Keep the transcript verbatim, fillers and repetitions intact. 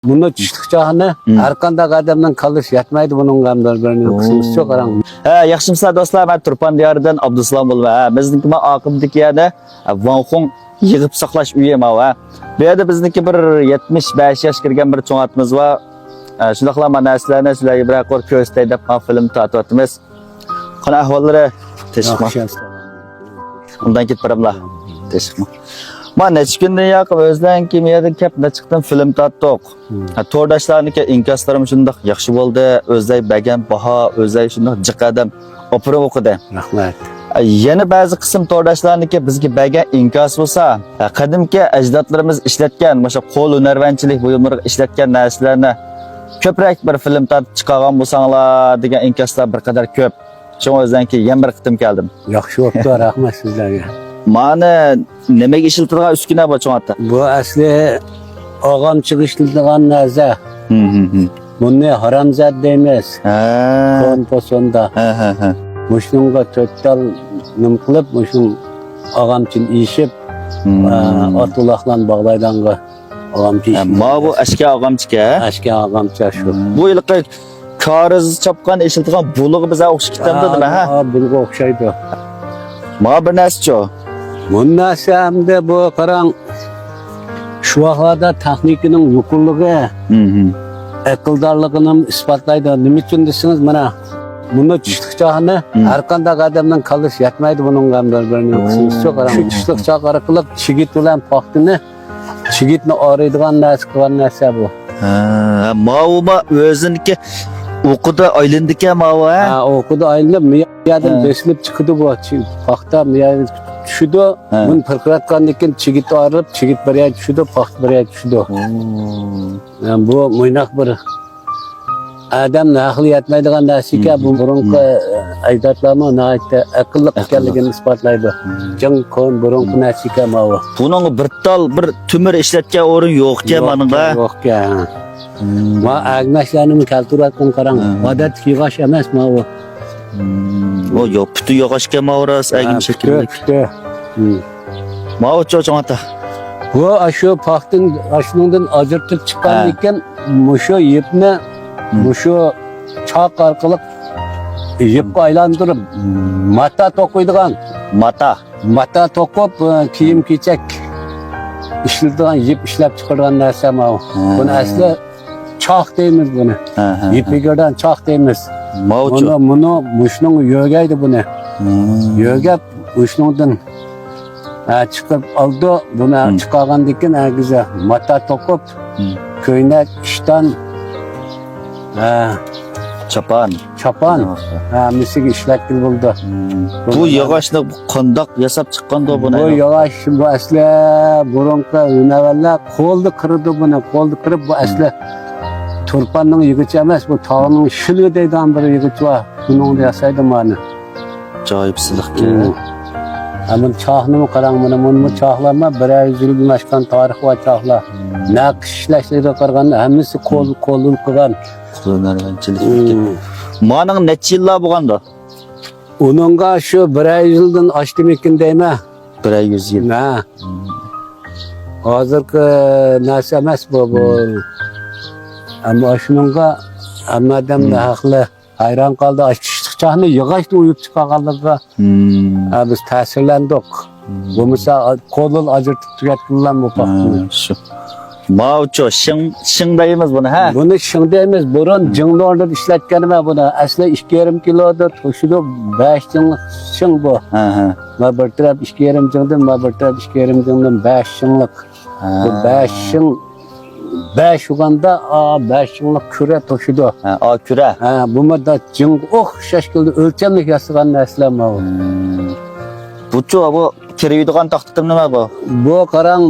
بۇنى چۈشلۈك چاغنى ھەر قانداق ئادەمنىڭ كاللىسى يەتمەيدۇ بۇنىڭغا، بىر-بىرىنى قىسمىسىچۇ قاراڭ. ھە، ياخشىمۇسىلەر دوستلار، مەن تۇرپان دىيارىدىن ئابدۇسالام بولىمەن. ھە، بىزنىڭكى مانا ئاقىمدىكى يەردە، ھە، ۋاڭخۇڭ يىغىپ ساقلاش ئۆيى ماۋۇ، ھە. بۇ يەردە بىزنىڭكى بىر يەتمىش بەش ياش كىرگەن بىر چوڭ ئاتىمىز بار. ھە، شۇنداقلا مانا نەرسىلەرنى سىلەرگە بىرەر قۇر كۆرسىتەي دەپ مانا فىلىم تارتىۋاتىمىز. قانداق ئەھۋاللىرى؟ تىنچلىقمۇ؟ ياخشى. ئۇندىن كېتىپ بېرەملا. تىنچلىقمۇ؟ ما نەچچە كۈندىن ياقىن ئۆزلەرنىڭكى يەردىن كەپ نەچچە قېتىم فىلىم تارتتۇق. ھە، تورداشلارنىڭكى ئىنكاسلىرىمۇ شۇنداق ياخشى بولدى. ئۆزلەر بەرگەن باھا، ئۆزلەر شۇنداق جىق ئادەم ئاپىرىپ ئوقۇدى. رەھمەت. ھە، يەنە بەزى قىسىم تورداشلارنىڭكى بىزگە بەرگەن ئىنكاسى بولسا، ھە، قەدىمكى ئەجدادلىرىمىز ئىشلەتكەن، مۇشۇ قول ھۈنەرۋەنچىلىك بۇيۇملىرىغا ئىشلەتكەن نەرسىلەرنى كۆپرەك بىر فىلىم تارتىپ چىقارغان بولساڭلار دېگەن ئىنكاسلار بىر قەدەر كۆپ. شۇڭا ئۆزلەرنىڭكى يەنە بىر قېتىم كەلدىم. ياخشى بوپتۇ، رەھمەت سىزلەرگە. مانا نېمىگە ئىشلىتىدىغان ئۈسكۈنە بۇ چوڭ ئاتا؟ بۇ ئەسلى ئاغامچىغا ئىشلىتىدىغان نەرسە. ھىم، ھىم، ھىم. بۇنى ھارامزادە دەيمىز. ھە. كون پوسوندا. ھە، ھە، ھە. مۇشۇنىڭغا تۆت تال نېمە قىلىپ، مۇشۇ ئاغامچىنى ئېشىپ، ھىم. ئە، ئات-ئۇلاقلارنى باغلايدىغانغا ئاغامچى ھە، ئىشلىتىدۇ. ماۋۇ ئەسكى ئاغامچىكەن، ھە؟ ئەسكى ئاغامچە شۇ. ھىم. بۇ ھېلىقى كارىز چاپقان ئىشلىتىدىغان بۇلۇغى بىزگە ئوخشاپ كېتەمدۇ، ھە، نېمە، ھە؟ ھە، بۇلۇغا ئوخشايدۇ. ماۋۇ بىر نەرسىچۇ؟ بۇ نەرسە ئەمدى بۇ قاراڭ، شۇ ۋاقىتلاردا تېخنىكىنىڭ يۇقىرىلىقى، ھىم، ھىم. ئەقىلدارلىقىنى ئىسپاتلايدۇ. نېمە ئۈچۈن دېسىڭىز، مانا، بۇنى چۈشلۈك چاغنى ھىم. ھەر قانداق ئادەمنىڭ كاللىسى يەتمەيدۇ بۇنىڭغا، بىر-بىرىنى قىسمىسىچۇ قاراڭ. شۇ چۈشلۈك چاغ ئارقىلىق چىگىت بىلەن پاختىنى چىگىتنى ئايرىيدىغان نەرسە قىلغان نەرسە بۇ. ھە، ماۋۇما ئۆزىنىڭكى ئوقىدا ئايلىنىدىكەن ماۋۇ، ھە؟ ھە، ئوقىدا ئايلىنىپ، مىيادىن ھە. بېسىلىپ چىقىدۇ بۇ. چى-، پاختا مىيادىن چۈشىدۇ. ھە. بۇنى پىرقىراتقاندىن كېيىن چىگىت ئايرىلىپ، چىگىت بىر يەرگە چۈشىدۇ، پاختا بىر يەرگە چۈشىدۇ. ھە، بۇ مۇنداق بىر ئادەم ئەقلى يەتمەيدىغان نەرسە ئىكەن، بۇ بۇرۇنقى ئەجدادلارمۇ ناھايىتى ئەقىللىق ئەقىللىق. ئىكەنلىكىنى ئىسپاتلايدۇ. جىڭ كون بۇرۇنقى نەرسە ئىكەن ماۋۇ. بۇنىڭغا بىر تال، بىر تۆمۈر ئىشلەتكەن ئورۇن يوقكەن مانىڭغا. يوقكەن. ما ئەگمەشلەرنىمۇ كەلتۈرۈۋاتقان قاراڭ. ئادەتتىكى ياغاچ ئەمەس ماۋۇ. ئۇ يوق، پۈتۈن ياغاچكەن ماۋۇ راست، ئەگمە شەكىللىك. پۈتۈن. ماۋۇچۇ چوڭ ئاتا. بۇ ئاشۇ پاختىنى ئاشۇنىڭدىن ئاجرىتىپ چىققاندىن كېيىن مۇشۇ يىپنى مۇشۇ چاق ئارقىلىق يىپقا ئايلاندۇرۇپ ماتا توقۇيدىغان. ماتا. ماتا توقۇپ، ئە، كىيىم-كېچەك ئىشلىتىدىغان يىپ ئىشلەپ چىقىرىدىغان نەرسە ماۋۇ. بۇنى ئەسلى چاق دەيمىز بۇنى. ھە، ھە، ھە. يىپىگەردان چاق دەيمىز. ماۋۇچۇ. بۇنى، مۇنى، مۇشۇنىڭغا يۆگەيدۇ بۇنى. يۆگەپ، مۇشۇنىڭدىن، ھە، چىقىرىپ ئالىدۇ. بۇنى چىقارغاندىن كېيىن، ھەرگىزى ماتا توقۇپ، كۆينەك، ئىشتان، ھە. چاپان. چاپان. ھەممىسىگە ئىشلەتكىلى بولىدۇ. بۇ ياغاچنى قانداق ياساپ چىققاندۇ بۇنى؟ بۇ ياغاچ، بۇ ئەسلى بۇرۇنقى ھۈنەرۋەنلەر قولدا قىرىدۇ بۇنى، قولدا قىرىپ، بۇ ئەسلى تۇرپاننىڭ يىغىچى ئەمەس، بۇ تاغنىڭ شىلۋى دەيدىغان بىر يىغىچى بار. بۇنىڭدا ياسايدۇ مانا. ئاجايىپ سىلىقكەن. ھە، بۇنى چاقنىمۇ قاراڭ، مانا، مۇنۇمۇ چاقلارمۇ بىرەر يۈز يىلدىن ئاشقان تارىخى بار چاقلار. نەقىش ئىشلەشلىرىگە قارىغاندا ھەممىسى قول، قولدىن قىلغان. قول ھۈنەرۋەنچىلىك ئىكەن. مانىڭ نەچچە يىللار بولغاندۇ؟ ئۇنىڭغا شۇ بىرەر يۈز يىلدىن ئاشتىمىكىن دەيمەن. بىرەر يۈز يىل. ھە. ھازىرقى نەرسە ئەمەس بۇ، بۇ. ئەمما شۇنىڭغا ھەممە ئادەم ھەقلىق. ھەيران قالدى. ئاشۇ چۈشلۈك چاقنى ياغاچنى ئويۇپ چىقارغانلىقىغا، ھە، بىز تەسىرلەندۇق. بولمىسا، قولىلا ئاجرىتىپ تۈگەتكىنىلا بۇ پاختىنى. شۇ. ماۋۇچۇ، شىڭ، شىڭ دەيمىز بۇنى، ھە؟ بۇنى شىڭ دەيمىز. بۇرۇن جىڭدۇ ئورنىدا ئىشلەتكەنمەن بۇنى. ئەسلى ئىككى يېرىم كىلودا توشىدۇ، بەش جىڭلىق شىڭ بۇ. ھە، ھە. ما بىر تەرەپ ئىككى يېرىم جىڭدىن، ما بىر تەرەپ ئىككى يېرىم جىڭدىن بەش جىڭلىق. ھە. بۇ بەش شىڭ، بەش ئۇرغاندا، ئا، بەش شىڭلىق كۈرە توشىدۇ. ھە، ئا، كۈرە. ھە، بۇمۇ دا جىڭغا ئوخشاش كېلىدۇ، ئۆلچەملىك ياسىغان نەرسىلەر ماۋۇ. ھە. بۇچۇ، بۇ كىرىۋېتىدىغان تاختا نېمە بۇ؟ بۇ قاراڭ،